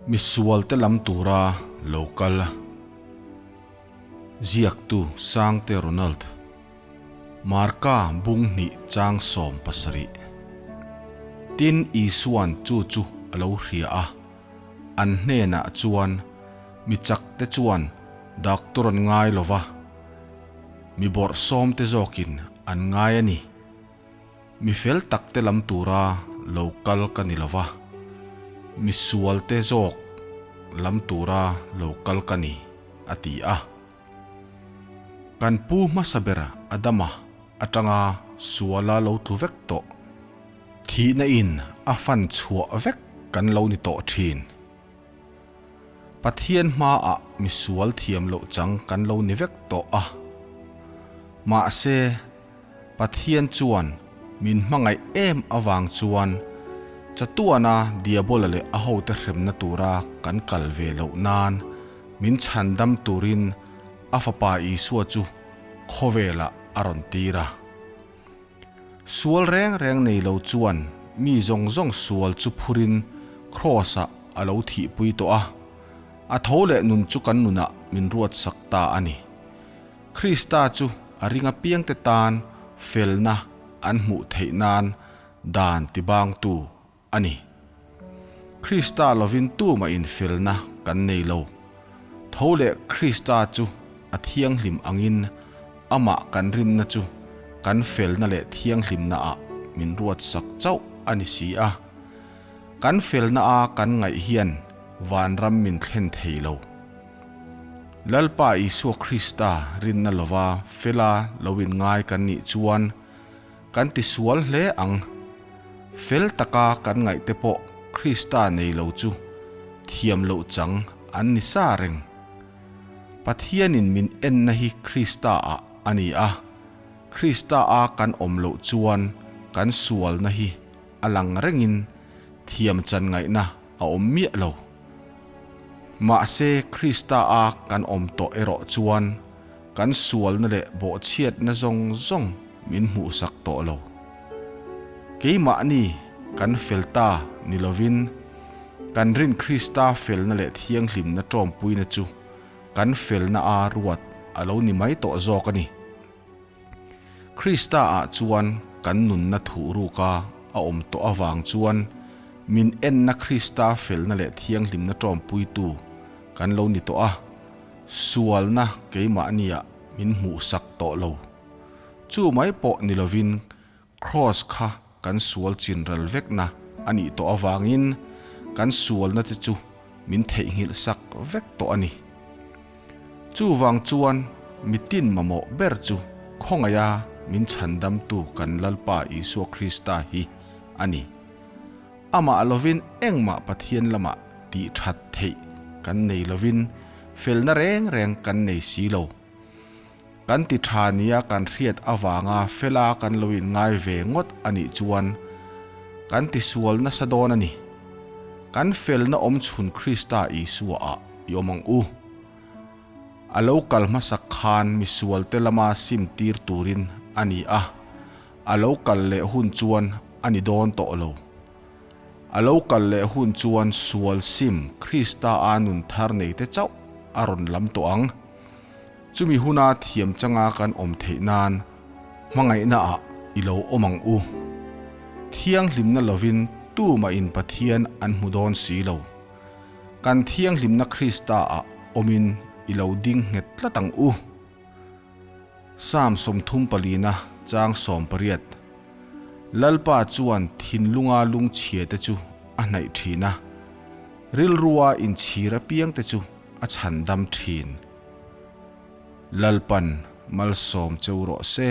Misualte lam tura lo kal. Ziaktu Sangte Ronald. Marka bung hnih chang 17. Tin Isuan chu chu a lo hria a, an hnenah chuan mi chakte chuan doctor an ngai lo va, mi bawrhsawmte zawkin an ngai a ni. Mi fel takte lam tura lo kal ka ni lo va, mi sualte zawk lam tura lo kal ka ni, a ti a. Kan pu hmasa ber Adama atanga suala lo tlu vek tawh, thihna in a fan chhuah vek kan lo ni tawh thin. Pathian hmaah misual thiam loh chang kan lo ni vek tawh a. Mahse, Pathian chuan min hmangaih em avang chuan chatuana Diabola leh a hote hremna tura kan kal ve loh nan min chhandam turin a Fapa Isua chu khawvelah a rawn tir a. Sual reng reng nei lo chuan mi zawng zawng sual chu phurin Kraws-ah a lo thihpui tawh a, a tho leh nun chu kan nunah min ruatsak ta a ni. Krista chu a ring apiangte tan felna an hmuh theih nan dan tibangtu a ni. Krista lovin tumah infelna kan nei lo. Tho leh Krista chu a thianghlim angin amah kan rinna chu kan felna leh thianghlimnaah min ruatsak chauh a ni si a. Kan felna a kan ngaih hian vanram min thlen thei lo. Lalpa Isua Krista rinna lova fela lo inngai kan nih chuan Kan ti sual hle ang. Fel taka kan ngaihte pawh Krista nei lo chu thiam loh chang an ni sa reng. Pathianin min enna hi Krista ah a ni a, Krista a kan awm loh chuan kan sualna hi a lang rengin thiam chan ngaihna a awm miah lo. Mahse Krista a kan awm tawh erawh chuan Kan sualna leh bawhchhiatna zawng zawng min hmuhsak tawh lo. Keimahni kan fel ta ni lovin, kan rin Krista felna leh thianghlimna tawmpuina chu kan felna a ruat a lo ni mai tawh zawk a ni. Krista ah chuan kan nunna thuhruka a awm tawh avang chuan min enna Krista felna leh thianghlimna tawmpuitu kan lo ni tawh a. Sualna keimahniah min hmuhsak tawh lo. Chu mai pawh ni lovin Kraws kha kan sual chinral vekna a nih tawh avangin kan sualna te chu min theihnghilh sak vek tawh a ni. Chuvang chuan mitin mamawh ber chu khawngaiha min chhandamtu kan Lalpa Isua Krista hi a ni. Amah lovin engmah Pathian lamah tih that theih kan nei lovin felna reng reng kan nei si lo. Kan ti tha nia kan hriat avanga fela kan lo inngai ve ngawt a nih chuan kan ti sual nasa dawn a ni. Kan felna awm chhun Krista Isua ah i awm ang u. A lo kal hmasak khan misualte lama sim tir turin a ni a. A lo kal leh hun chuan a ni dawn tawh lo. A lo kal leh hun chuan sual sim Krista a nun thar nei te chauh a rawn lam tawh ang. Chumi huna thiam changa kan awm theih nan hmangaihna ah i lo awm ang u. Thianghlimna lovin tumah in Pathian an hmu dawn si lo. Kan thianghlimna Krista ah awmin i lo ding nghet tlat ang u. Psalm 34 chang 18, Lalpa chuan thinlunga lungchhia te chu a hnaih thin a, rilrua inchhir apiang te chu a chhandam thin. Lalpan malsawm cheu rawh se.